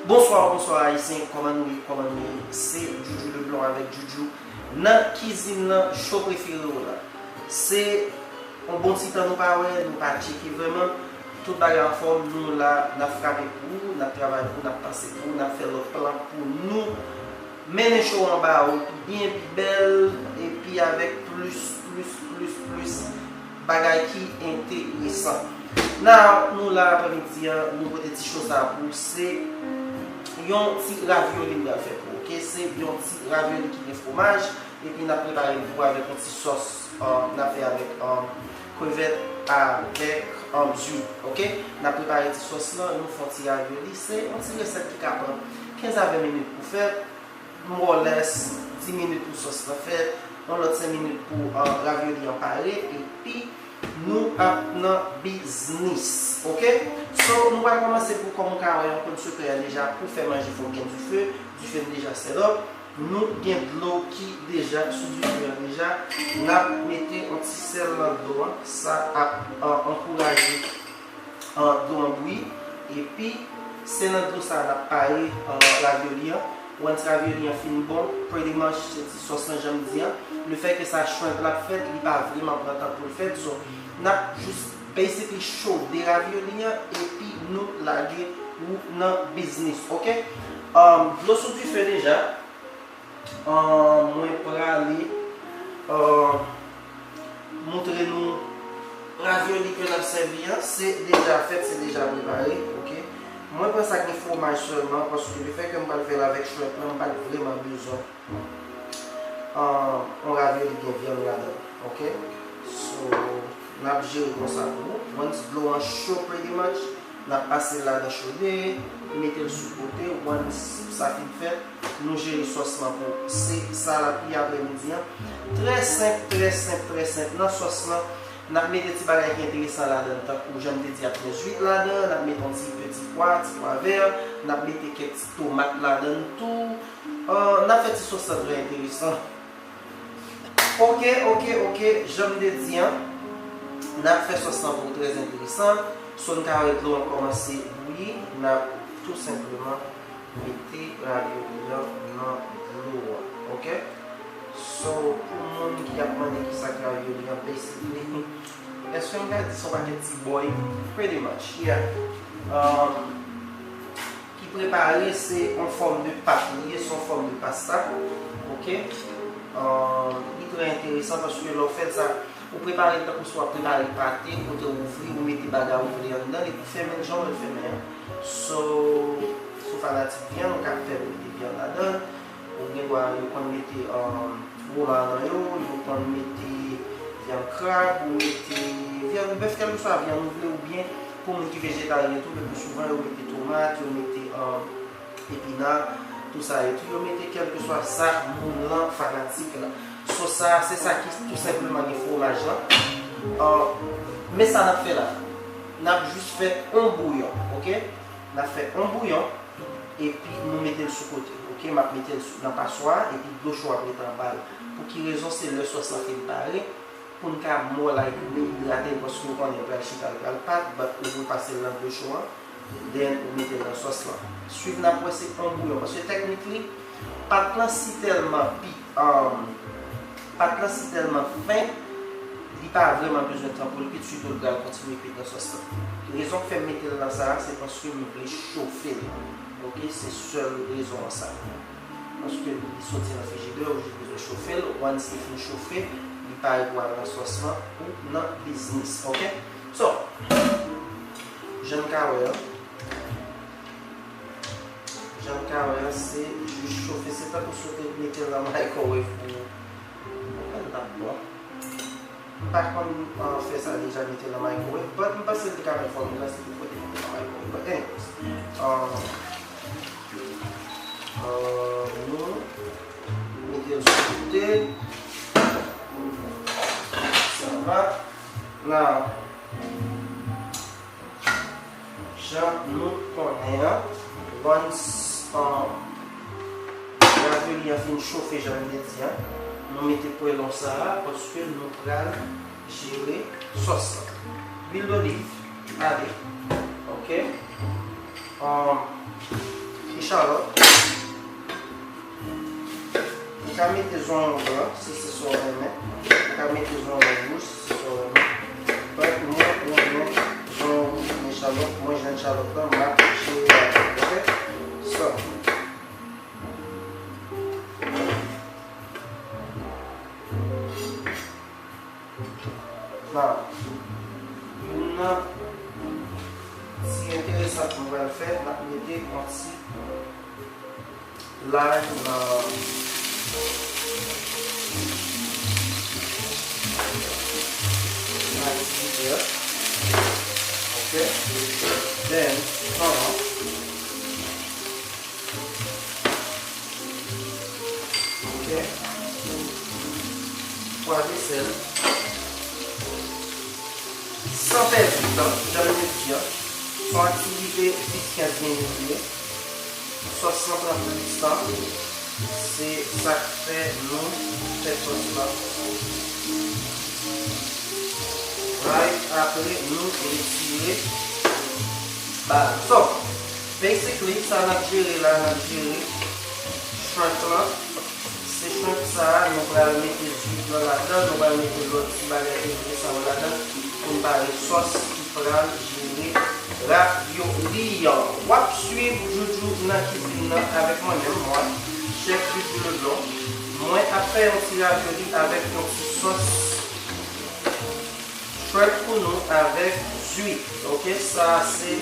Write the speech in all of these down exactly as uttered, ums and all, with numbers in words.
Bonswa, bonswa Ayisyen, kòman nou ye, kòman nou ye? Se Djoudjou Leblanc avèk Djoudjou nan kizin nan, cho prefere w la. Se yon bon ti tan nou pa wè, nou pa tcheke vrèman. Tout bagay anfòm, nou la, n ap frape pou ou, n ap travay pou ou, n ap pase pou ou, n ap fè lòt plan pou nou mennen cho an ba ou pi byen, pi bèl, epi avèk plis, plis, plis, plis bagay ki enteresan. Now, nou la aprèmidi an, nou pote ti cho sa pou se yon ti ravioli m pral fè pou ou, oke? Se yon ti ravioli ki gen fwomaj, epi n ap prepare l pou avèk yon ti sòs, um, n ap fè avèk, um, krevèt avèk, um, zwit, oke? N ap prepare ti sòs lan, nou fè yon ti ravioli, se yon ti resèt ki ka pran kenz a ven minit pou fèt. More or less, dis minit pou sòs lan fèt, yon lòt senk minit pou, uh, ravioli an pare, epi nou ap nan biznis, oke? So, nou pral kòmanse pou, kòm ou ka wè, yon konn sekrè a deja, pou fè manje, fò w gen dife, dife n deja set up. Nou gen dlo ki deja sou dife an deja. N ap mete yon ti sèl nan dlo an, sa ap, uh, ankouraje an dlo an bouyi, epi se nan dlo sa a n ap pare, uh, ravioli an. Once ravioli an fin bon, pretty much se ti sòs lan jan m di an. Lefètke sa shrimp la ap fèt, li pa vrèman pran tan pou l fèt, so n ap jis basically chode ravioli an, epi nou lage ou nan biznis, oke? Um, dlo sou dife deja. Ahn, mwen prale, ahn, montre nou ravioli ke n ap sèvi an. Se deja fèt, se deja prepare, oke? Mwen pran sa k gen fwomaj sèlman, paske lefètke m pral fè l avèk shrimp lan, m pa t vrèman bezwen, ahn, yon ravioli gen vyann ladan l, oke? So, n ap jere konsa pou ou. Once dlo an cho pretty much, n ap pase l ladan chode, mete l sou kote, once sa fin fèt, nou jere sòs lan pou se sa l ap ye aprèmidi an. Trè senp, trè senp, trè senp. Nan sòs lan, n ap mete ti bagay ki enteresan ladan l, tankou jan m te di a, gen zwit ladan, n ap mete yon ti peti pwa, ti pwa vè, n ap mete kèk ti tomat ladan l tou. Ahn, n ap fè ti sòs lan trè enteresan. Oke, oke, oke, jan m te di an, n ap fè sòs lan pou trè enteresan. So n ka wè dlo an kòmanse bouyi, n ap tou senpleman mete ravioli an nan dlo an, oke? So, pou moun ki ap mande kisa k ravioli an, basically, èske m ka di se yon pakèt ti bòy? Pretty much, yeah. Um, ki prepare, se yon fòm de pat li ye, se yon fòm de pasta, oke? Ahn, li trè enteresan paske lè w fè l sa, ou prepare l tankou si w ap prepare pate, kote w ouvri, ou mete bagay ou vle anndan l, epi w fèmen l jan w vle l fèmen an. So, si w fanatik vyann, ou ka fè mete vyann ladan l. Ou gen dwa, yo konn mete, um, woman nan yo, yo konn mete vyann krab, ou mete vyann bèf, kèlkeswa vyann ou vle, oubyen pou moun ki vejetaryen tou, le pli souvan yo mete tomat, yo mete, um, epina, tou sa yo tou, yo mete kèlkeswa sa moun lan fanatik la. So sa, se sa ki tou senpleman gen fwomaj lan. Uh, men sa n ap fè la, n ap jis fè yon bouyon, oke? N ap fè yon bouyon, epi nou mete l sou kote, oke? M ap mete l sou, nan paswa, epi dlo cho ap rete anba l. Pou ki rezon? Se lè sòs lan fin pare, pou n ka more like rehidrate l, paske ou konnen l pral chita, l pral pat, but ou repase l nan dlo cho an, then ou mete l nan sòs lan. Swiv n ap wè se yon bouyon, paske technically, pat lan si tèlman pi, um, pat lan si tèlman fen, li pa vrèman bezwen tan pou l kuit, sitou l pral kontinye kuit nan sòs lan. Rezon k fè m mete l nan sa a, se paske m vle chofe l. Oke, se sèl rezon an sa. Paske li soti nan frijidè, ou jis bezwen chofe l. Once li fin chofe, li pare pou al nan sòs lan ou nan biznis. Oke? So, jan n ka wè an, jan n ka wè an, se jis chofe. Se tankou si w te mete l nan microwave pou, pou l t ap bon. M pa konn, uh, fè sa deja, mete l nan microwave, but m panse l te ka fè fòmil la si te fò te mete l nan microwave. But anyways, uh, uh, nou mete l sou kote. Sa va. Now, jan nou konnen an, once, um, ravioli an fin chofe, jan m te di an, nou mete pwelon sa a, paske nou pral jere sòs lan. Lwil doliv, ale. Oke. Um, li Echalòt. Ou ka mete zonyon blan si se sa w renmen. Ou ka mete zonyon wouj si se sa w renmen. But mwen renmen zonyon wouj pou echalòt. Mwen jwenn echalòt lan, m ap jere avè l. Ok? So, Now, youn nan ti enteresan ke m pral fè, m ap mete yon ti lay nan, nan aktivite a. Ok? Then, uh, Ok. Pwa de sèl. San pèdi tan, jan m te di a, se yon aktivite dis kenz minit li ye. Sòs lan pran plis tan. Se sa k fè nou fè sòs lan. Right, apre nou retire bal. So, basically, sa n ap jere la, n ap jere shrimp lan. Se shrimp sa a, nou pral mete zwit lan ladan, nou pral mete lòt ti bagay enteresan yo ladan pou n pare sòs ki pral jere ravioli an. W ap swiv Joujou nan kizin nan avèk mwen menm, mwen, chèf Joujou Leblanc. Mwen ap fè yon ti ravioli avèk yon ti sòs shrimp pou nou avèk zwit. Ok, sa se,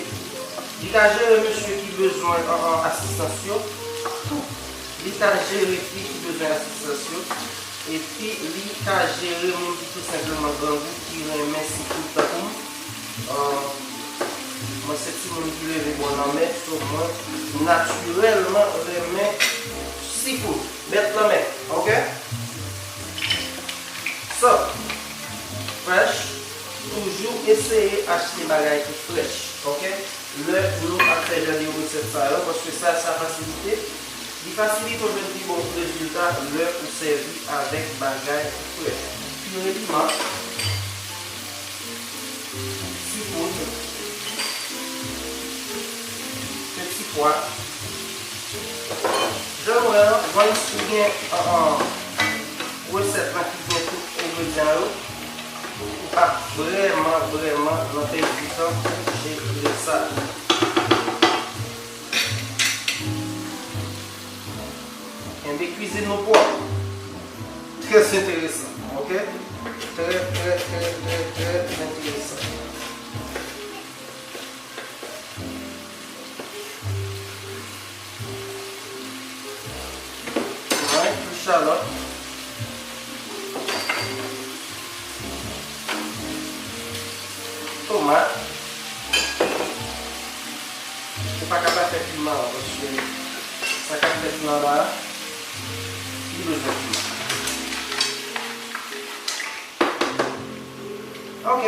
li ka jere mesye ki bezwen an, an asistans yo. Li ka jere fi ki bezwen asistans yo. Epi li ka jere moun ki tou senpleman grangou, ki renmen seafood tankou m. Ah, mwen se timoun ki leve bò lanmè, so mwen natirèlman renmen seafood, bèt lanmè, ok? So, fresh, toujou eseye achte bagay ki fresh, ok? Lè nou ap fè jan de resèt sa yo, paske sa, sa fasilite, li fasilite w jwenn pi bon rezilta lè ou sèvi avèk bagay ki fresh. Pire piman, ti poud, peti pwa. Jan nou wè an, once ou gen, an, an, resèt lan ki gen tout engredyan yo, ou p ap vrèman, vrèman nan pèdi tan pou jere sa. Kenbe kwizin nou pwòp. Trè enteresan, ok? Trè, trè, trè, trè, trè enteresan. Mwen, echalòt, tomat. Ou pa ka pa fè piman, paske sa k ap fèt nan la, li bezwen piman. Ok.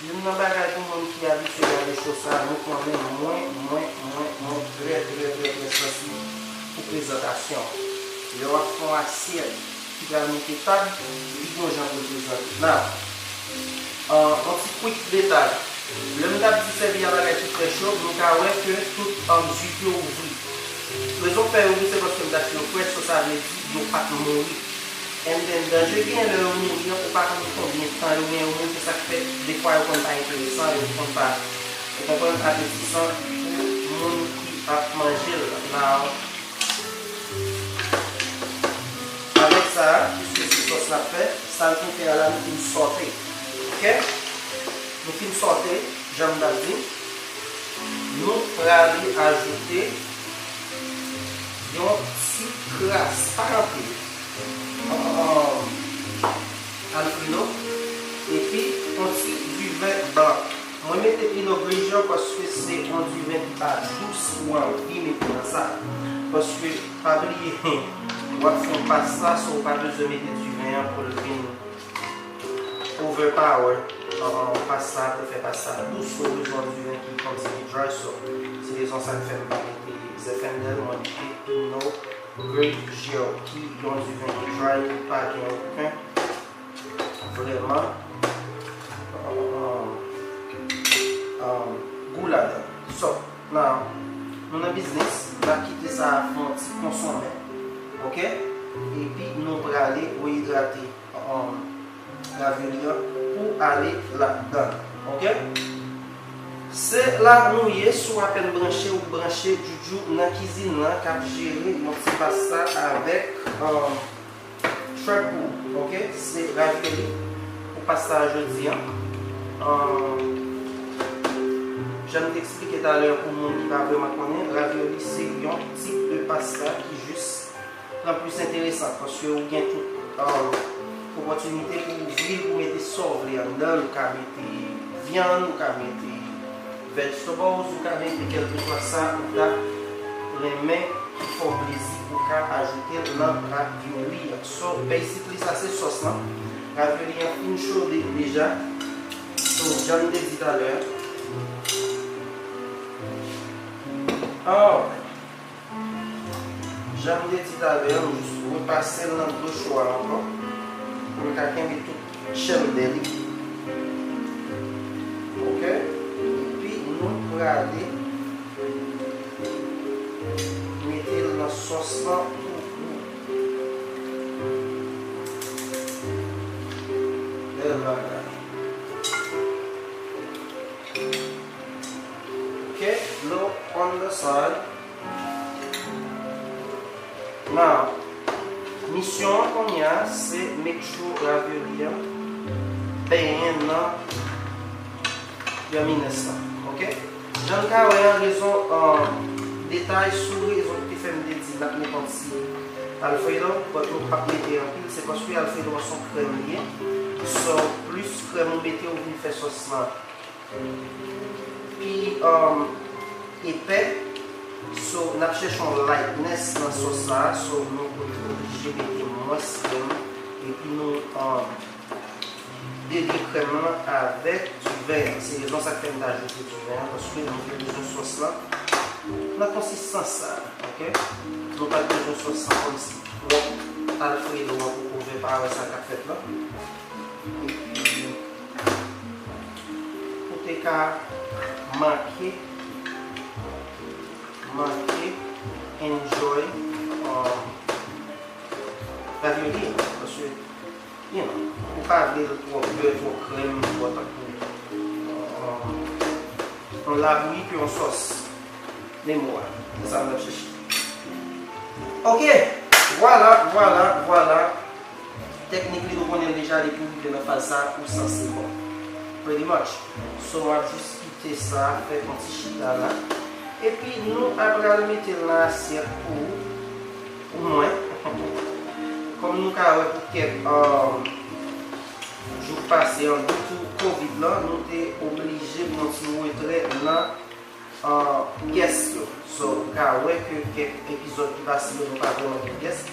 Youn nan bagay pou moun ki abitye gade cho sa, nou konnen mwen, mwen, mwen, mwen trè, trè, trè, trè sansib pou prezantasyon. Lè w ap fè yon asyèt ki pral moute tab, li gon jan pou l prezante. Now, an, yon ti quick detay. Lè m t ap di sèvi a bagay ki frèch yo, nou ka wè ke tout, an, zwit yo ouvri. Rezon k fè yo ouvri, se paske m t achte yo frèch, so sa vle di yo pa t mouri. And then, danje genyen lè yo mouri an, ou pa konn konbyen tan yo gen yo mouri, se sa k fè, defwa yo konn pa enteresan, yo konn pa, ou konprann, apetisan pou moun ki ap manje l. Now, avèk sa, piske se sòs n ap fè, sa n fin fè a la, nou fin sòte. Ok? Nou fin sòte, jan m t ap di. Nou prale ajoute yon ti kras, pa anpil, um, Alfredo, epi yon ti diven blan. Mwen mete Pinot Grigio paske se yon diven ki pa dous, ou anvi mete nan sa. Paske, pa bliye, w ap fè yon pasta, so ou pa bezwen mete diven an pou l vin overpower, uh, pasta pou fè pasta dous, so ou bezwen yon diven ki kòmsi ki dry, so se rezon sa k fè m pa mete Zinfandel, mwen mete Pinot Grigio, ki yon diven ki dry, ki pa gen okenn vrèman, uh, uh, gou ladan. So, Now, nou nan biznis, n ap kite sa a fè yon ti konsonmen, oke? Epi nou prale rehidrate, um, ravioli an pou ale ladan, oke? Se la nou ye, si w apèn branche, ou branche Djoudjou nan kizin nan k ap jere yon ti pasta avèk, um, shrimp pou ou, oke? Se ravioli pou pasta a jodi a. Ahn, jan m te eksplike talè a, pou moun ki pa vrèman konnen, ravioli se yon tip de pasta ki jis pran plis enteresan, paske ou gen tout, ahn, opòtinite pou w ouvri l, pou w mete sa w vle anndan l, ou ka mete vyann, ou ka mete vegetables, ou ka mete kèlkeswa sa ou ta renmen ki fè w plezi, ou ka ajoute l nan ravioli an. So, basically, sa se sòs lan. Ravioli an fin chode deja. So, jan m te di talè a. Oh, jan m te di talè a, m jis repase l nan dlo cho a ankò. Pou l ka kenbe tout chalè li. Oke? Epi nou prale mete l nan sòs lan pou ou. Bèl bagay. Oke? Look on the side. Now, misyon an kounye a, se make sure ravioli an benyen nan yumminess lan, oke? Jan n ka wè an, rezon, an, detay sou rezon ki te fè m te di n ap met yon ti Alfredo, but nou p ap mete anpil, se paske Alfredo an se yon krèm li ye. So, plis krèm ou mete, ou vin fè sòs lan pi, um, epè. So, n ap chèche yon lightness nan sòs la. So, nou oblije mete mwens krèm. Epi nou, um, delye krèm lan avèk diven an. Se rezon sa k fè m ta ajoute diven an, paske nou te bezwen sòs lan nan konsistans sa a, oke? Nou pa t bezwen sòs lan kòmsi twòp Alfredo an pou kouvè pa wè sa k ap fèt lan. Epi, ou te ka manke, manke enjoy, uh, ravioli an, paske, you know, ou pa vle l twò bè, twò krèm, twò tankou, uh, yon labouyi ke yon sòs. Men mo a, se sa m ap chèche. Oke, vwala, vwala, vwala. Teknik li, nou konnen l deja, depi w rive nan faz sa, ou sanse bon. Pretty much. So, w ap jis kite sa fè yon ti chita la. Epi, nou ap pral mete l nan asyèt pou, pou mwen. Kòm nou ka wè pou kèk, um, jou k pase an, depi kovid lan, nou te oblije pran ti retrè nan an, guest yo. So, ou ka wè ke kèk epizòd ki pase yo, nou pa vrèman gen guest.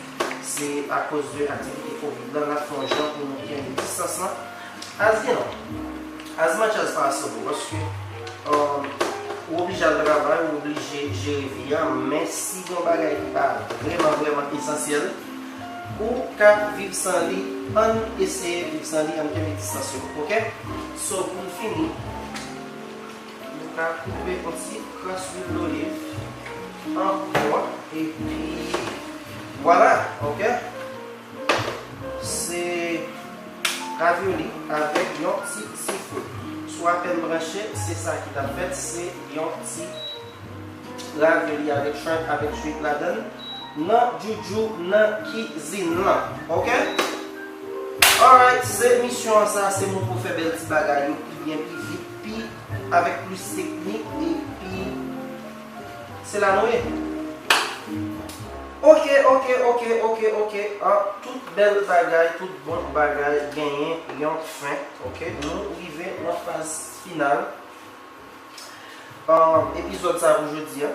Se akoz de aktivite kovid lan, n ap fè yon jan pou nou kenbe distans lan. As, you know, as much as possible, paske, um, ou oblije al travay, ou oblije jere vi a, men si gen yon bagay ki pa vrèman, vrèman esansyèl, ou ka viv san li, ann eseye viv san li, ann kenbe distans yo, oke? So, pou n fini, nou ka koupe yon ti kras lwil doliv ankò, epi vwala, oke? Se ravioli avèk yon ti seafood. Si w apèn branche, se sa ki t ap fèt, se yon ti ravioli avèk shrimp, avèk shrimp ladan l, nan Djoudjou nan kizin lan. Oke? Alright, se misyon an sa, se moun pou fè bèl ti bagay yo pi byen, pi vit, pi avèk plis teknik, epi se la nou ye. Oke, oke, oke, oke, oke. An, tout bèl bagay, tout bon bagay genyen yon fen. Oke, nou rive nan faz final. An, epizòd sa pou jodi a.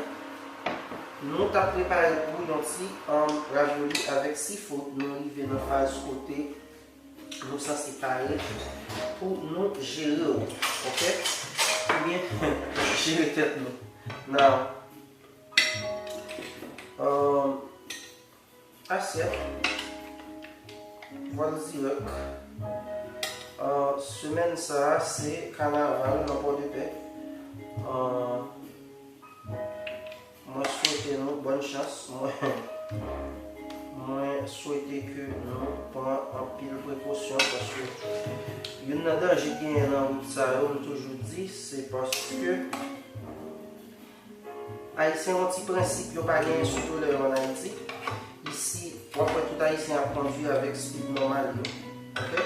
Nou t ap prepare pou yon ti, an, ravioli avèk seafood. Nou rive nan faz kote nou sanse pare pou nou jere w, oke? Oubyen jere tèt nou. Now, um, asyèt, vwal dirèk. Uh, semèn sa a, se kanaval nan Pòdepè. Uh, chans. Mwen, mwen swete ke nou pran anpil prekosyon, paske youn nan danje ki genyen nan wout sa yo, m toujou di, se paske Ayisyen gen yon ti prensip yo pa genyen, sitou lè yo ann Ayiti. Isi, w ap wè tout Ayisyen ap kondui avèk speed nòmal yo. Ok?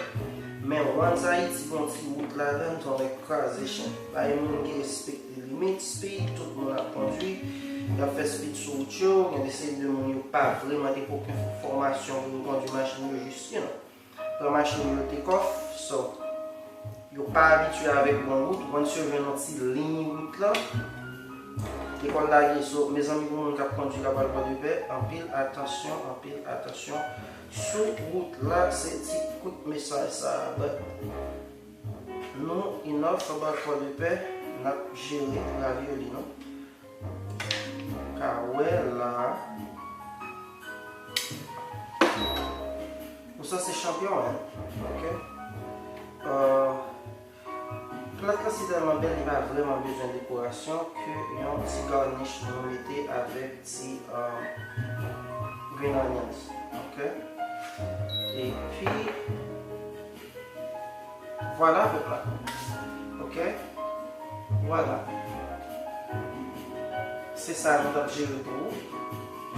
Men once Ayiti gen yon ti wout ladan l, ton nèg kraze chen. Pa gen moun ki respekte limit speed, tout moun ap kondui, y ap fè speed sou wout yo, gen de seri de moun yo pa vrèman te gen okenn fòmasyon pou yo kondui machin yo jis, you know, pran machin yo take off, so, yo pa abitye avèk bon wout, once yo jwenn yon ti liy wout la, lekòl lage, so, mezanmi, pou moun k ap kondui la pral pran de pè, anpil atansyon, anpil atansyon, sou wout la, se ti kout mesaj sa a, but nou, enough about pran de pè, n ap jere ravioli nou. Ka wè la. Ou sa se chanpyon, hein? Ok. Euh, plat la si tèlman bèl, li pa vrèman bezwen dekorasyon ke yon ti garnish nou mete avèk ti euh, green onions. Ok. Epi, vwala pèp la. Ok. Vwala. Se sa nou t ap jere pou ou.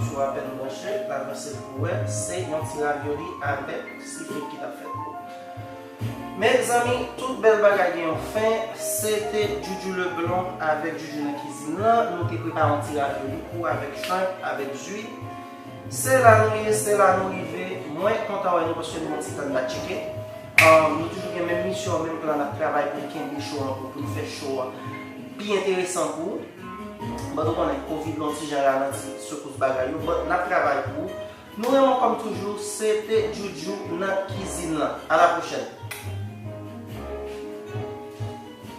Si w apèn branche, l avanse pou wè, se yon ti ravioli avèk sifrit ki t ap fèt pou ou. Mezanmi, tout bèl bagay gen yon fen. Se te Djoudjou Leblon avèk Djoudjou nan kizin lan. Nou te prepare yon ti ravioli pou avèk shrimp, avèk jwi. Se la nou ye, se la nou rive. Mwen kontan wè nou paske nou yon ti tann n a tcheke. Um, nou toujou gen menm misyon, menm plan, n ap travay pou n kenbe show an, pou, pou n fè show an pi enteresan pou ou. But ou konnen, covid lan yon ti jan ralanti sekous bagay yo, but n ap travay pou ou. Nou renmen w kòm toujou, se te Djoudjou nan kizin lan. A la pwochèn.